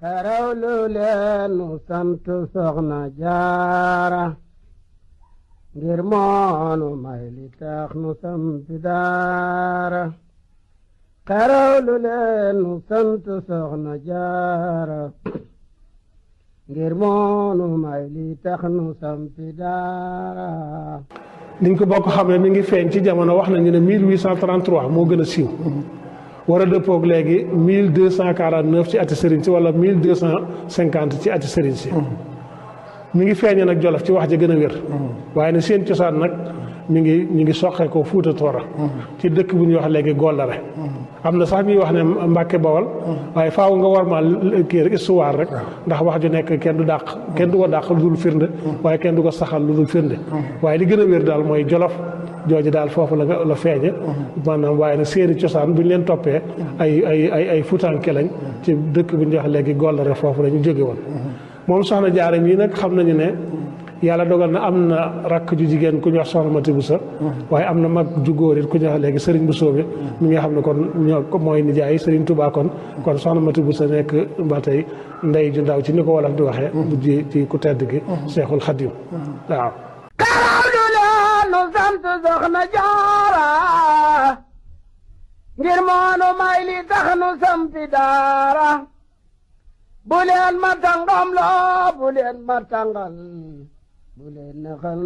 xerawlu leen nu sant soxna jaara ngir moonu may li tax nu sampi daara xerawlu leen nu sant soxna jaara ngir moonu may li tax nu sampi daara. niñ ko bokk xam ne mi ngi feeñ ci jamono wax nañu ne 1833 moo gën a siiw war a dëppoog léegi 1249 ci ati sëriñ si wala 1250 ci ati sëriñ si mi ngi feeñe nag Jolof ci wax ja gën a wér waaye ne seen cosaan nag ñu ngi soqee ko Fuuta Tooro ci dëkk bu ñuy wax léegi Gollare am na sax ñuy wax ne Mbàkke Bawol waaye faaw nga war maa kii rek histoire rek ndax wax ju nekk kenn du ko dàq lu dul firnde waaye kenn du ko saxal lu dul firnde waaye li gën a wér daal mooy Jolof jooju daal foofu la feeñe maanaam waaye nag seeni cosaan bu ñu leen toppee ay futanke lañ ci dëkk bu ñuy wax léegi Gollare foofu la ñu jóge woon moom soxna Jaara mii nag xam nañu ne yàlla dogal na am na rakk ju jigéen ku ñu wax soxna Mati Busa waaye am na mag ju góor it ku ñu wax léegi Sëriñ Buso bi mi nga xam ne kon ñoo mooy nijaay Sëriñ Tuubaa kon soxna Mati Busa nekk ba tey ndey ju ndaw ci ni ko wolof di waxee mujj ci ku tedd gi Seexul Xadiim waaw xerawlu leen nu sant soxna jaara ngir moonu may li tax nu sampi daara bu leen ma tàngam loo bu leen ma tàngal bu leen naxal